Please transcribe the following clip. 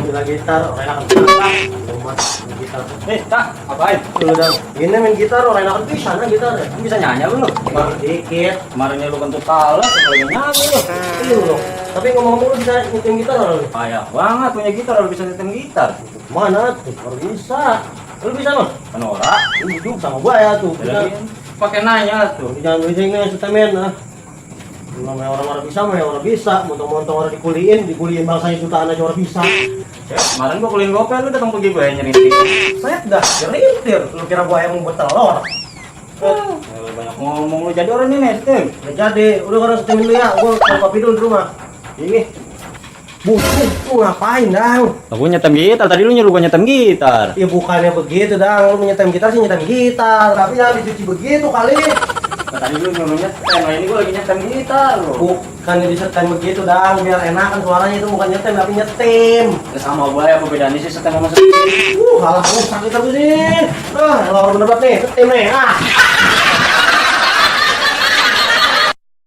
Bila gitar, orang enakan bisa. Main gitar. Tak, apain? Lu udah ini main gitar, orang enakan bisa nah gitar. Bisa nyanyi lu? Baru dikit. Kemarinnya lu kentut kalah, sekarang nyanyi lu. Iya loh. Tapi ngomong-ngomong lu bisa nyetim gitar lu? Payah banget punya gitar, lu bisa nyetem gitar. Mana tuh? Baru bisa. Lu bisa loh? Kan ora? Duduk sama gua ya tuh. Lagi pakai nanya tuh. Jangan bisingnya setemen ah. Namanya orang-orang bisa, namanya orang bisa. Montong-montong orang dikuliin bangsanya jutaan aja orang bisa. Ya, kemarin gua kuliin gopel, lu datang pergi gue nyeritin. Saya dah jerintir. Lu kira gua yang buat telur? Banyak ngomong lu jadi orang ini, Tim. Ya jadi, udah orang setemin dulu ya. Gua mau kopi dulu di rumah. Ini. Bukan, lu ngapain dang? Aku nyetem gitar, tadi lu nyuruh gua nyetem gitar. Ya bukannya begitu dang, lu nyetem gitar sih nyetem gitar. Tapi jangan dicuci begitu kali. Tadi lu nyuruh nyetem, nah ini gua lagi nyetem gitar loh. Bukannya disetem begitu dang, biar enak kan suaranya itu bukan nyetem tapi nyetem. Ya sama gua ya, apa bedanya sih setem sama setem? Halah, sakit terus sih. Ah, lawan bener banget nih, setem nih. Ah.